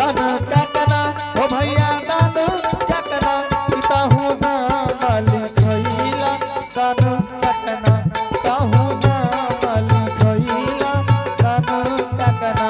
दान काकना ओ भैया दान काकना ताहू नाम लिखैला दान काकना ताहू नाम लिखैला दान काकना।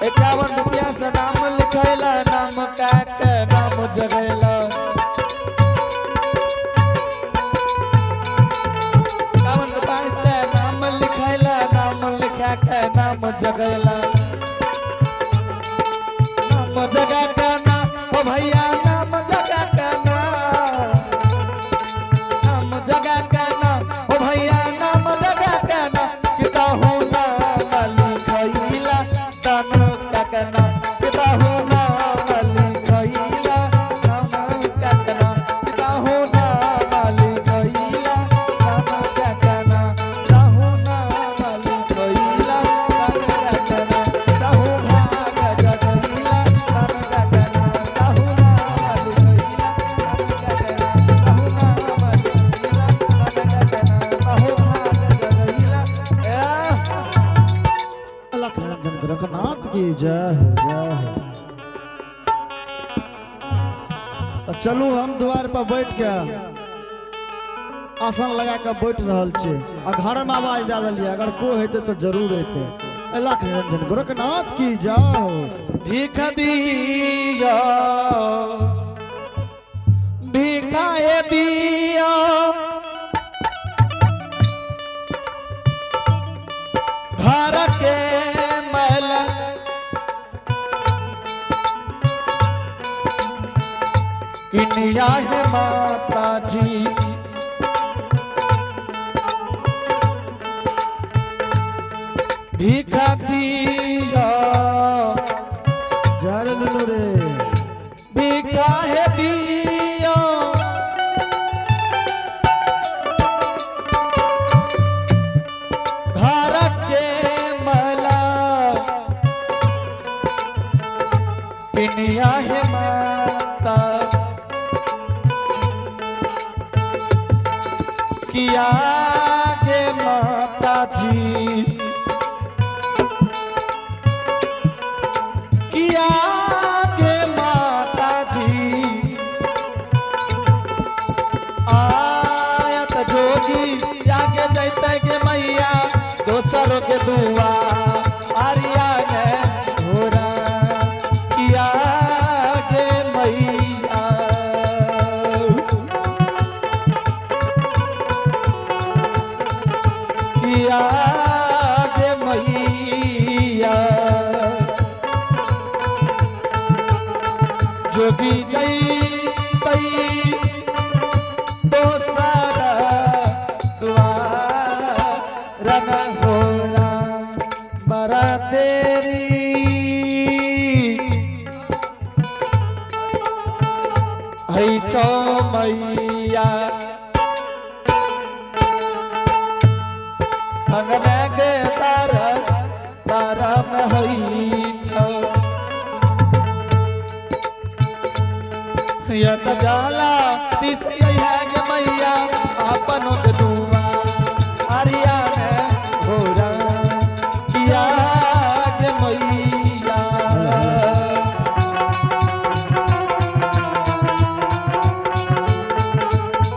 51 रुपया से नाम लिखैला नाम काट नाम जगैला। 51 रुपया से नाम लिखैला नाम लिखा के नाम जगैला। नाम जगा के ना ओ भैया नाम जगा के ना नाम जगा के ना ओ भैया नाम जगा के ना किताहू नाम लिखैला दान काकना किताहू नाम लिखैला नाम काकना किताहू नाम लिखैला नाम काकना ताहू नाम लिखैला दान काकना ताहू भाग जगैला दान काकना ताहू नाम लिखैला दान काकना ताहू नाम लिखैला दान काकना ताहू भाग जगैला। अलख निरंजन गोरखनाथ की जय हो जय हो। तो चलू हम द्वार पर बैठ के आसन लगा के बैठ रहल छी आ घर में आवाज दे दिलियै, अगर कोई हेतै तो जरूर हेतै। अलख निरंजन गोरखनाथ की जय हो। भीख दिया भीखाए दिया घर के मैल किनिया है माता जी भीख दिया जय रे लुलु रे। भीखा है दिया घर के मला पिनिया है माता किया गे माता जी किया गे माता जी आयत जोगी आगे जैते गे मैया दोसर के दुआ आरिया ने घोरा किया गे मैया किया गे मैया जोगी जैतई दोसर द्वार न होरा बड़ा देरी है चौ मैया अंगना के तार तारा में है छौ यत जाला तिस है गे मैया अपन के दुआ आरिया ने घोरा किया गे मैया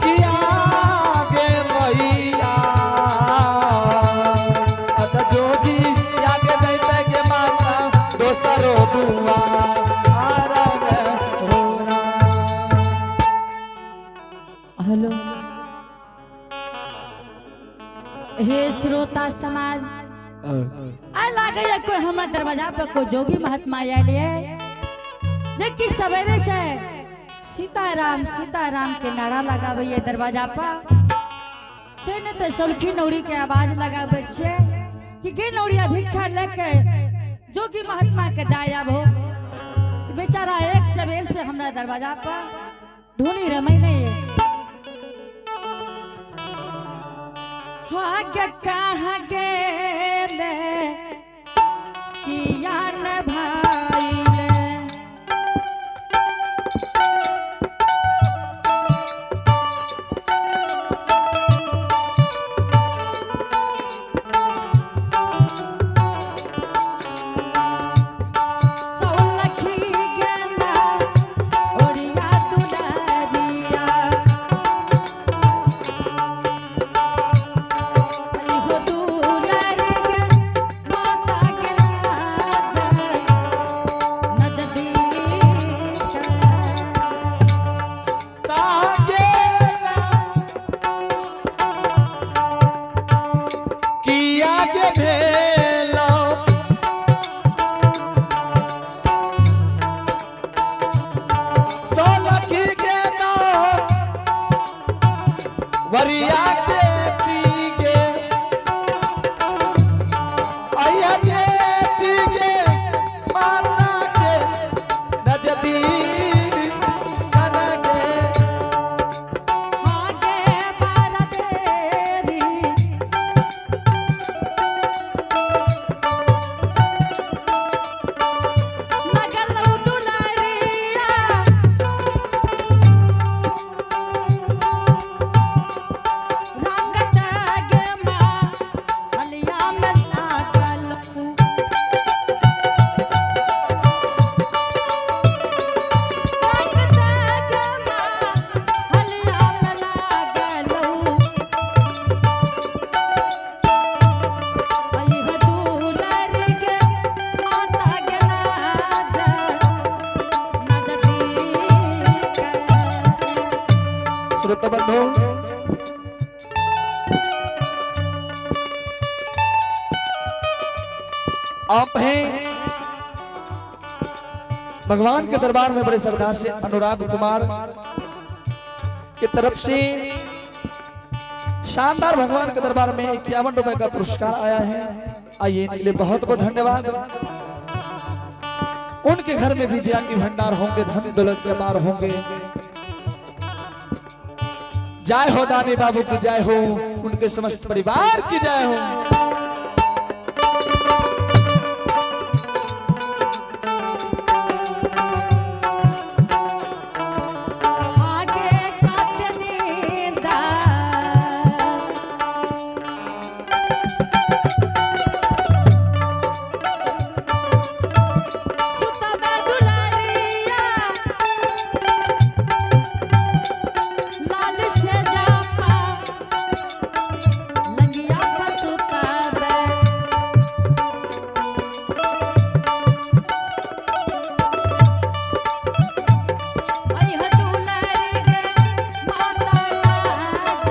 किया गे मैया अत जोगी आगे जैते गे माता दोसरो दुआ आरा ने घोरा। हेलो हे श्रोता समाज, आइ लागैया कोई हमर दरवाजा पर कोई जोगी महात्मा आयल ये जे कि सवेरे से सीताराम सीताराम के नारा लगाबैया दरवाजा पर। से ने तऽ सौलखी नौरी के आवाज लगाबै छियै कि गे नौरिया भिक्षा लेके जोगी महात्मा के दाय आबो। बेचारा एक सवेर से हमरा दरवाजा पर धुनी रमै नहीं है। हाँ कहाँ गेले किया न भाईले। कागे किया के भेलो सोलखी के नाम वरिया बेटी के अय्या बेटी के माता के नजदीक कनके आगे बारा देरी लगल दुलारिया रंगत गे माँ हलिया में लागल रंगत गे माँ हलिया में लागल अइह दुलर गे माता गे नाज नजदीक। श्रोता बंधु, आप हैं भगवान के दरबार में बड़े श्रद्धा से अनुराग कुमार की तरफ से शानदार भगवान के दरबार में 51 रुपए का पुरस्कार आया है। आइए इनके लिए बहुत बहुत धन्यवाद। उनके घर में विद्या के भंडार होंगे, धन दौलत के मार होंगे। जय हो दानी बाबू की जय हो, उनके समस्त परिवार की जय हो। आगे काते नींदा सुतबे दुलारिया लाल से जापा लंगिया पर सुतबे अइह दुलारी गे माता नाज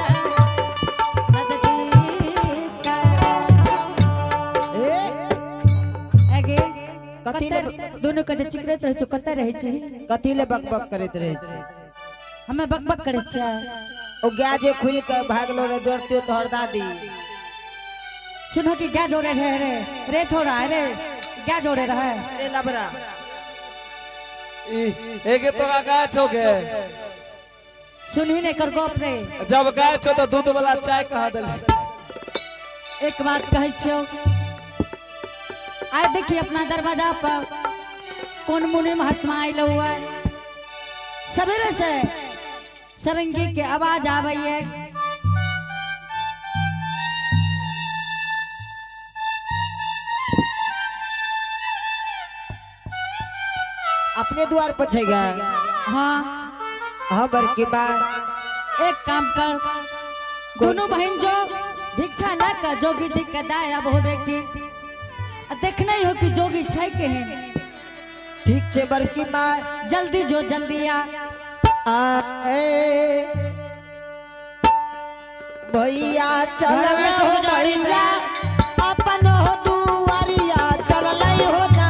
नजदीक। ए एगे कथी कते दोनों कते चिकरैत रहै छौ, कते रहै छी? कथी ले बकबक करैत रहै छै? हमे बकबक करै छियै? ओ गाय जे खुलि के भागलो रे जोरतियो तोहर दादी। सुनो कि क्या जोड़े रहे रे रे छोरा रे, क्या जोड़े रहे? रे लबरा। एके तोरा गाय छौ गे? सुनही नहीं कर गप रे। जब गाय छौ तो दूध वाला चाय कहाँ देले? एक बात कहै छियौ, आइ देखी अपना दरवाजा पर कौन मुनि महात्मा आयल हुआ। सवेरे से सरंगी के आवाज आबै है। अपने द्वार पर छै गाय? हाँ। हाँ बड़की बात। एक काम कर, दोनों बहन जो भिक्षा ला कर जोगी जी के दाय अब हो बेटी, आ देखने ही हो कि जोगी छै केहन। ठीक छै बड़की माय। जल्दी जो, जल्दी आ। आए भैया चल भैया अपन हो दुआरिया चललै हो ना।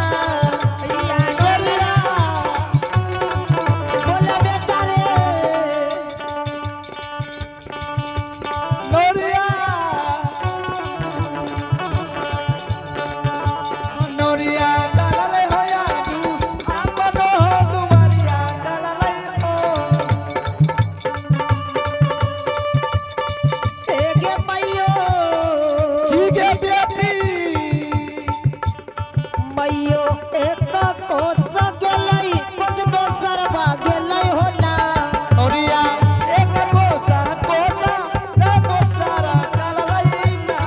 बोल बेटा रे। नौरिया नौरिया चलले हो यादू आपन हो दुआरिया चलले हो। ए गे मैयो। की गे बेटी? मैयो एक कोस गेलै कुछ दोसर बा गेलै हो ना। नौरिया एक कोसा कोसा ना कोसारा चलले ना।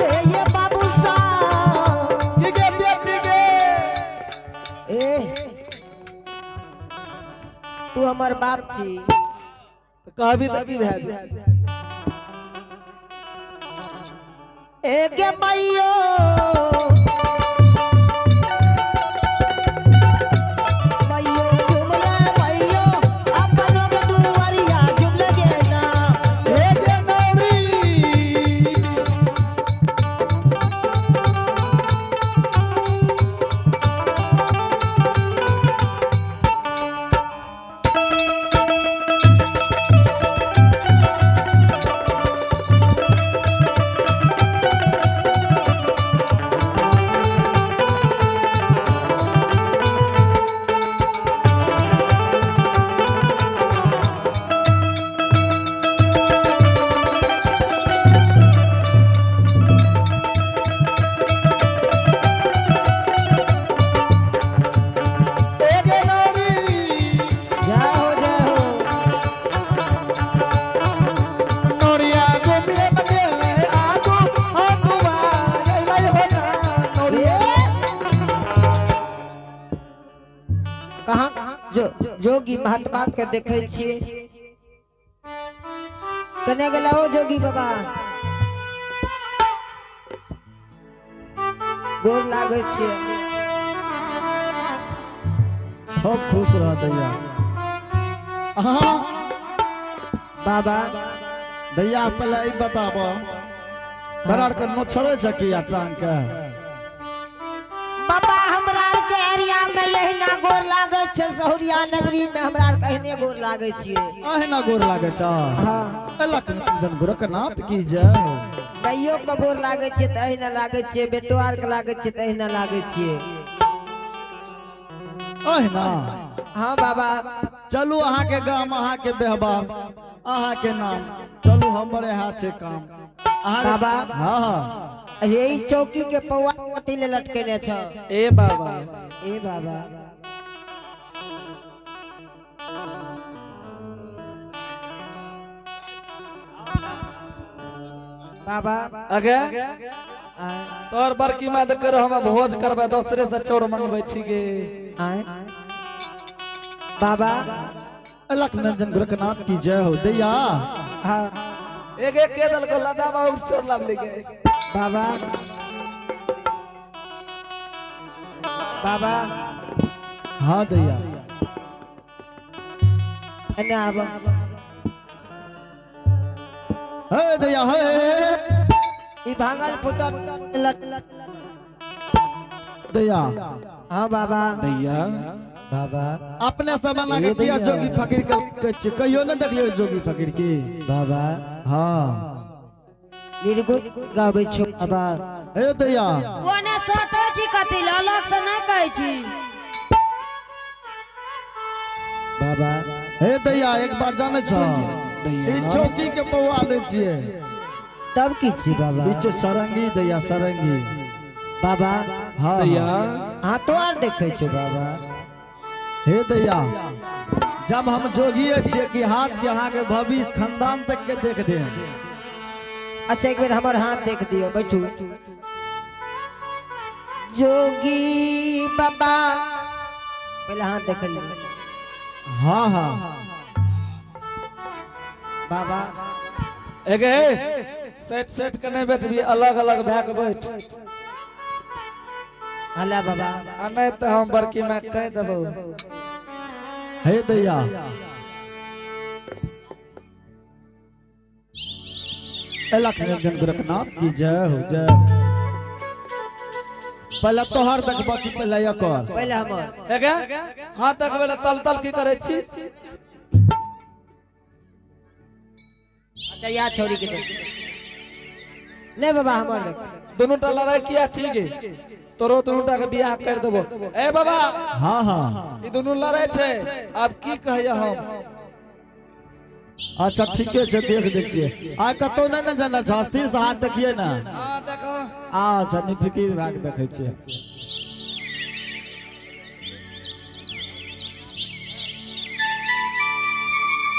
ए ये बाबू सा। की गे बेटी गे? ए तू हमर बाप छी। कहबी तऽ की भए जेतै? ए गे मैयो मैयो जुमला मैयो। जोगी महात्मा के देखे छियै। कने गेला ओ जोगी बाबा? गोर लागै छियै। खूब खुश रह दैया। अहाँ बाबा। दैया, पहले ई बताब, तोरा आरके नोछरे छै कि या टांग के? बाबा, हमरा आर के एरिया में यहिना गोर लागै छै। सहुरिया नगरी में हमरा आर के एहने गोर लागै छियै। अहिना गोर लागै छ? हाँ। अलख निरंजन गोरखनाथ की जय हो। दैयो के गोर लागै छियै तऽ एहिना लागै छियै, बेटो आर के लागै छियै तऽ एहिना लागै छियै। अहिना? हाँ बाबा। चलू, अहाँके गाम, अहाँके व्यवहार, अहाँके नाम, चलू हमर यहाँ छै काम अहाँके। बाबा। हाँ हाँ अरे, ई चौकी के पौआ कथी ले लटकेने छ? ए बाबा। ए बाबा। बाबा। अगे। आय। तोहर बड़की माय तऽ कर हम भोज करबै, दोसरे से चाउर मंगबै छी गे। आय बाबा। अलख निरंजन गोरखनाथ की जय हो दैया। हाँ। एक एक के दल को लदा बाबू चोर लाभ ले गए। बाबा, बाबा। हाँ दैया। एने आब। हे दैया, हे हे, हे, हे। ई भांगल फुटल लट दैया। हाँ बाबा। दैया। बाबा। अपने जमाना के किया जोगी फकीर के कहै छियै? कहियो नहि देखलियै जोगी फकीर की? बाबा। हाँ। निर्गुण गाबै छौ बाबा। हे दैया। ओने सटै छी कथी लए? अलग से नहि कहै छी। बाबा। हे दैया, एक बात जानै छ? ई चौकी के पौआ लै छियै। तब की छी बाबा? ई छै सरंगी दैया, सरंगी। बाबा। हाँ। दैया। हाँ। हाँ, तो आर देखै छौ बाबा। हे दैया, जब हम जोगिए छियै कि हाथ के अहाँके भविष्य खानदान तक के देख दे। अच्छा, एक बेर हमर हाथ देख दियौ। बैठू जोगी बाबा, पहले हाथ देख लियौ। हाँ हाँ बाबा। एगे, सेट सेट के नहीं बैठबी, अलग अलग भए के बैठ। हला बाबा। आ नहीं तऽ हम बड़की माय कहि देबौ। हे दैया, अलख निरंजन गोरखनाथ की जय हो, जय हो। पहले तोहर देखबऽ कि पहले एकर? पहले हमर। एगे, हाथ देखबै लए तल तल की करै छी? अच्छा, या छोरी के देख ले बाबा, हमर देख। दुनू टा लड़ाई किया? ठीक है, तोरो दुनू टा के बियाह कर देबो। ए बाबा। हाँ हाँ ई दुनू लड़ै छै, आब की कहिए हम? अच्छा, ठीके छै, देख दै छियै। आइ कतौ नहि ने जाना छै, स्थिर से हाथ देखिए ने। हाँ, देखो। अच्छा, निफिकिर भए के देखै छियै।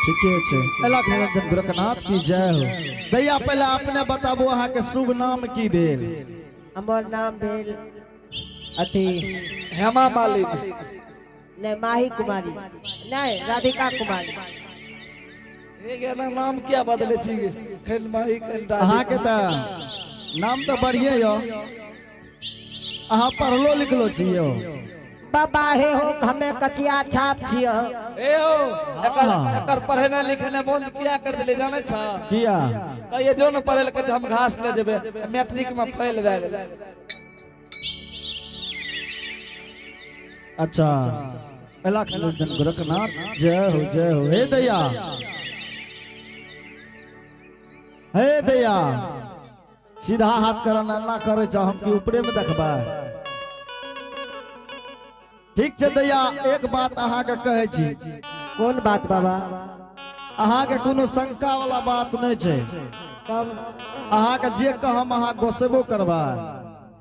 ठीके छै। अलख निरंजन गोरखनाथ की जय हो। दैया, पहले अपने बताबू, अहाँके शुभ नाम की भेल? हमर नाम भेल अथी हेमा मालिक। नहीं, माही कुमारी नहीं, राधिका कुमारी। ए ना, नाम किया बदले छी? खेल माही, खेल। अहाँके तऽ नाम तऽ बढ़िए यौ। अहाँ पढ़लो लिखलो छियै? बाबा हे हो, हमे कचिया छाप छियो। ए हो, एकर हाँ। एकर पढ़ेनाइ लिखेनाइ बंद किया कर देले, जानै छ? किया? कहिए जो ने पढ़े लए, हम घास ले जेबै। मैट्रिक में फेल भए गेलै। अच्छा, अलख निरंजन गोरखनाथ जय हो, जय हो। हे दैया, हे दैया, सीधा हाथ करना ना करे छ, हम की ऊपरे में देखबै? ठीक छै दैया, एक बात अहाँके कहै छी। कोन बात बाबा? अहाँके कोनो शंका वाला बात नहि छै। तब? अहाँके जे कहम, अहाँ गोसेबो करबै?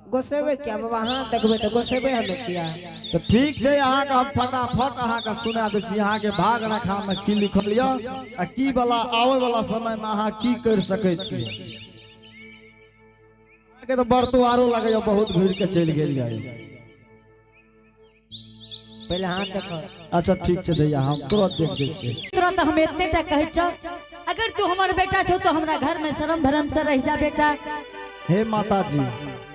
गोसेबै क्या बाबा? हाथ देखबै तऽ गोसेबै हमे किया? तऽ ठीक छै, अहाँके हम फटाफट अहाँके सुना दै छी, अहाँके भाग रेखामे की लिखल यऽ आ की वाला आबै वाला समयमे अहाँ की करि सकै छी। अहाँके तऽ बर्तो आरो लगैया बहुत घुरि के चलि गेल जाय। पहले हाथ देखो। अच्छा ठीक छै दैया, हम तुरंत देख दै छियै। तुरंत हम एते टा कहै छौ, अगर तू हमर बेटा छौ तो हमरा घर में शरम भरम से रह जा बेटा। हे माताजी।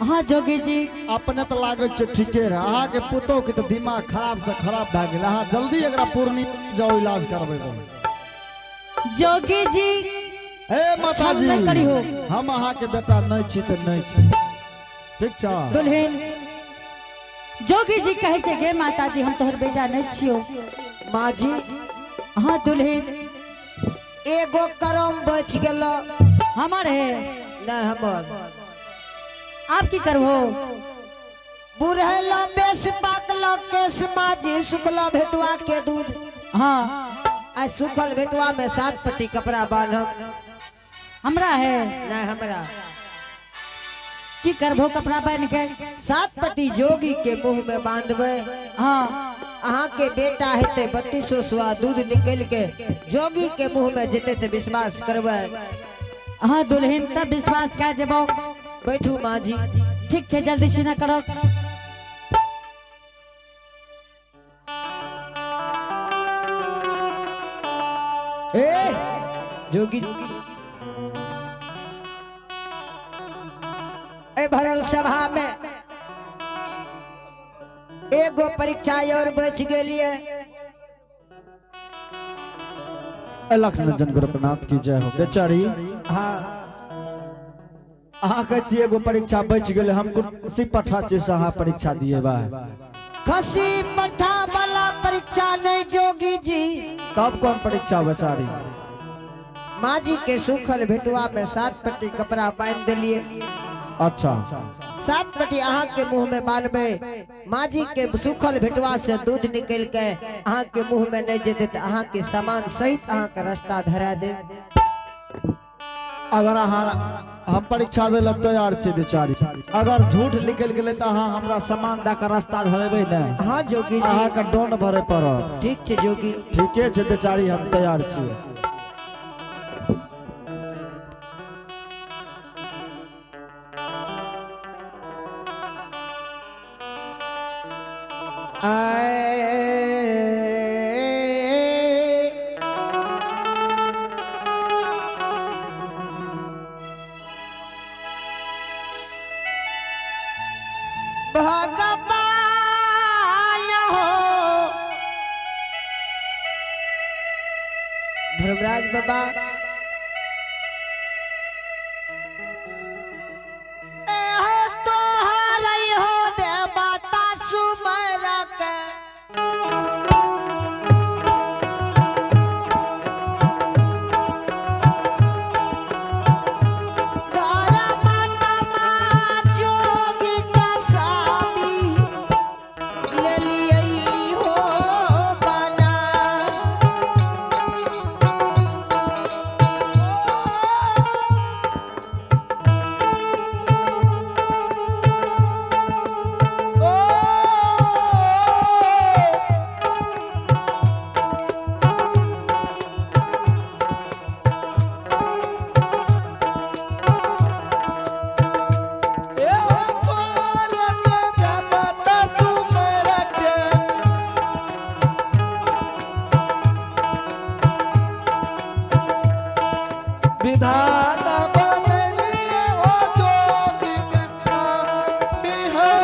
हाँ जोगी जी। अपने तो लागै छै ठीके रहे, अहाँके पुतोह के तो दिमाग खराब से खराब भए गेल। अहाँ जल्दी एकरा पूर्णिया जाओ इलाज करबै। जोगी जी। हे माताजी, छल नहि करिहो। हम अहाँके बेटा नहि छी तऽ नहि छी, ठीक छै? दुल्हन, जोगी जी कहै छै गे माताजी, हम तोहर बेटा नहीं छियो। माँ जी। हाँ दुल्हन। एगो करम बच गेलो। हमर है? नहीं हमर। आप की करबो? बुढ़ैला बेस पाकलो केस माँ जी, सुखलो भेटुआ के दूध। हाँ। आ सुखल भेटुआ में 7 पट्टी कपड़ा बांधब। हमरा है? नहीं हमरा। की करबो कपड़ा बांध के? 7 पट्टी जोगी के मुंह में बांधबे। हाँ। अहाँ के बेटा हेते 32 सुआ दूध निकल के जोगी के मुंह में जेते ते विश्वास करबै। हाँ दुल्हन, तब विश्वास कर जेबो। बैठू माँ जी। ठीक छै, जल्दी सीना करो। ए जोगी, ए भरल सभा में एगो परीक्षा और बच गेलिए। लखनंजन गोरखनाथ की जय हो। बेचारी। हाँ। अहाँ कहै छियै एगो परीक्षा बच गेलै, हम कुर्सी पठा छियै से अहाँ परीक्षा दिए बा? खसी पठा वाला परीक्षा नहीं जोगी जी। तब कौन परीक्षा बेचारी? माँ जी के सूखल भेटुआ में 7 पट्टी कपड़ा बांध दिलिए। अच्छा। 7 पट्टी अहाँ के मुंह में बांधबे, माँ जी के सूखल भेटुआ से दूध निकल के अहाँ के मुंह में नहीं जेते तो अहाँ के सामान सहित अहाँ के रास्ता धरा दे। अगर अहाँ हम परीक्षा दे ला तैयार छी बेचारी, अगर झूठ निकल गेलै तऽ अहाँ हमरा सामान दऽ के रास्ता धरेबै ने? हाँ जोगी जी। अहाँ के don't भरे पड़त। ठीक छै जोगी। ठीके छै बेचारी, हम तैयार छी। भगवान हो धर्मराज बाबा, हो देवता सुमरक। जोगी का स्वामी ले लियै हो बना। विधाता बनलिए ओ जोगी के स्वामी है।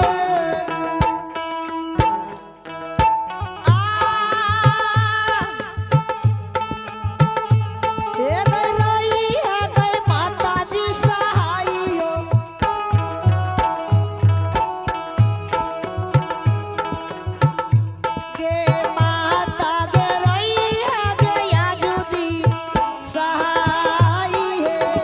हे गई रही है गई माता जी सहाई हो, गे माता गे रही है गे याजुदी सहाई है।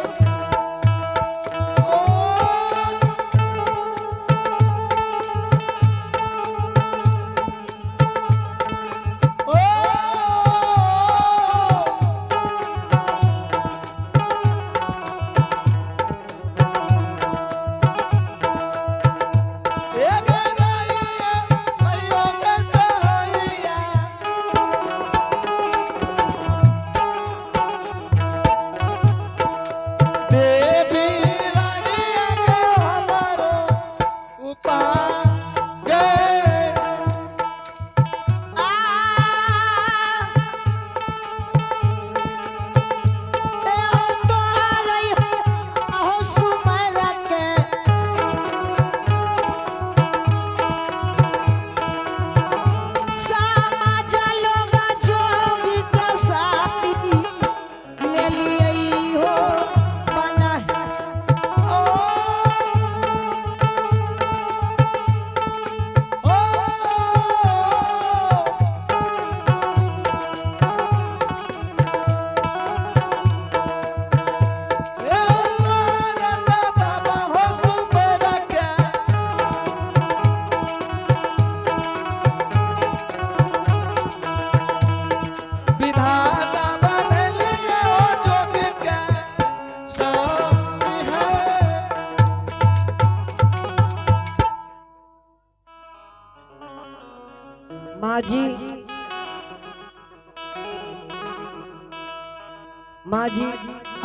माँ जी।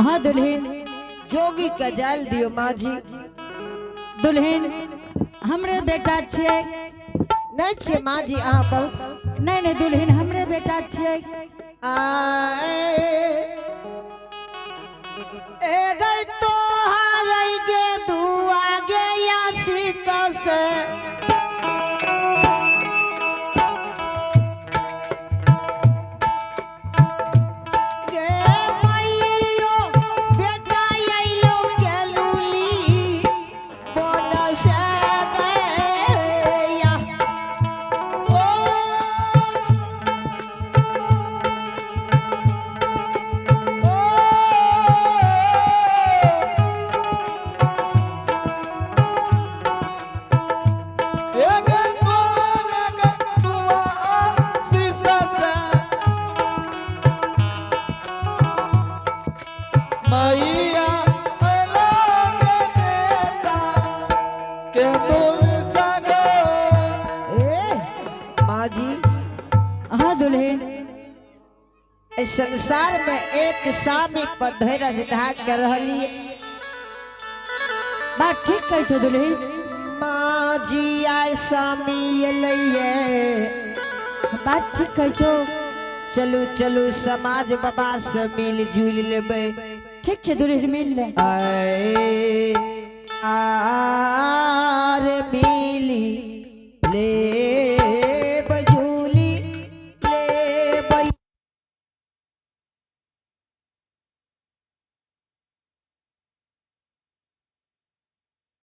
हाँ दुल्हन। जोगी के जाल दियो माँ जी। दुल्हन, हमरे बेटा छियै। नहीं छियै माँ जी, अहाँ बहुत। नहीं नहीं दुल्हन, हमरे बेटा छियै। आए ए गई तो हारई गे दुआ गे यासी से। गे माइयो बेटा अइलो के लूली बन से गया। मैया के बोल सगो। ए माँ जी। हाँ दुल्हन। इस संसार में एक सामी पर धैर्य धार कर रहली। बात ठीक कहै छौ दुल्हन। माँ जी, आय सामी एलैये। बात ठीक कहै छौ। चलू चलू, समाज बाबा से मिल जुल लेबै। ठीक छै दुल्हन, मिल ले। आए।